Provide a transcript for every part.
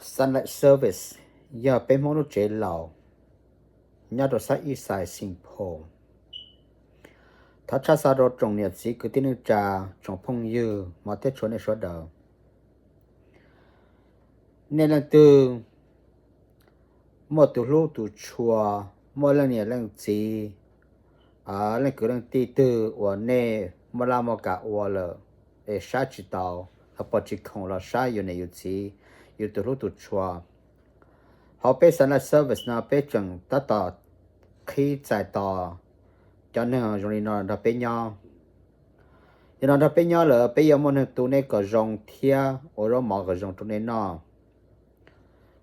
Sunlight Service yog peb Hmoob lub tsev laus nyob rau sab East Side Saint Paul. Thov tshaj xov rau tsoom niam txiv kwv tij neej tsa, tsoom phooj ywg, hmov thiab tshua nej sawv daws. Nej leej twg muaj tus hlub tus tshua, muaj leej niam leej txiv, leej kwv leej tij twg uas nej muaj laj muaj kam ua lawm, es saib tsis taus los pom tsis khoom los saib yus niam yus txiv, yus tus hlub tus tshua, hauv peb Sunlight Service no peb tseem tab tom qhib txais tos cov neeg zoo li no nrog peb nyob. Yog no nrog peb nyob lawm peb yuav muaj neeg tu nej kom zoo thiab ua zaub mov kom zoo rau nej noj.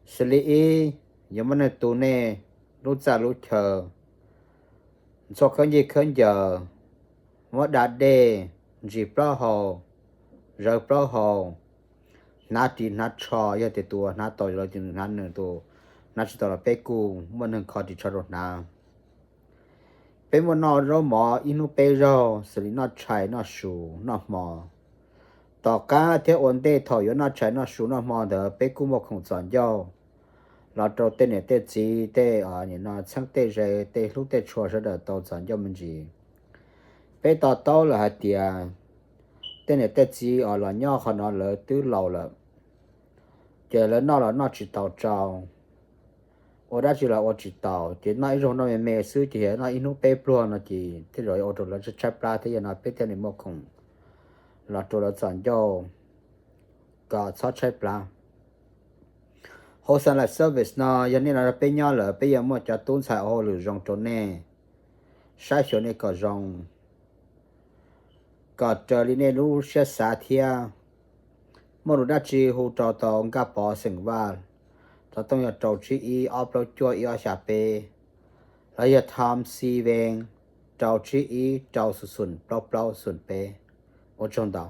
Xws li ib, yuav muaj neeg tu nej lub txaj lub chaw, ntxhua khawb ncej khawb ncaws, muab da dej, ntsis plaub hau, zawv plaub hau, hnav ris hnav tsho, yog tias tus uas hnav tau los ces nws hnav nws, tus hnav tsis tau los peb kuj muaj neeg kho ris tsho rau hnav. Peb muaj noj zaub mov ib hnub peb zaug, xws li noj tshais noj su noj hmo. Tom qab thiab ua ntej thaum yuav noj tshais noj su noj hmo ntawd peb kuj muaj khoom txom ncauj los rau tej niam tej txiv, tej txheeb tej ze, tej hlub tej tshua sawv daws tau txom ncauj me ntsis. Peb to taub lawm hais tias tej niam tej txiv uas los nyob qhov no lawv twb laus lawm, ces lawv noj los noj tsis tau tsau, ua dab tsi los ua tsis taus, ces noj ib zaug noj me me xwb ces yog noj ib hnub peb pluag no ces tej zaum yuav ua rau lawv tshaib plab thiab. Yog no peb thiaj li muaj khoom los rau lawv txom ncauj kom txhob tshaib plab. Hauv Sunlight Service no yog nej los nrog peb nyob lawm peb yuav muaj cov tub ntxhais ua hauj lwm zoo rau nej, saib xyuas nej kom zoo, kom raws li nej lub siab xav thiab. Muaj lus dab tsi hu rau tau Nkaj Pov xeem Vaj, xov tooj yog rau tsib ib ob plaub cuaj ib ob xya peb, los yog Tom C Veng, rau tsib ib rau xoom xoom plaub plaub xoom peb. Ua tsaug ntau.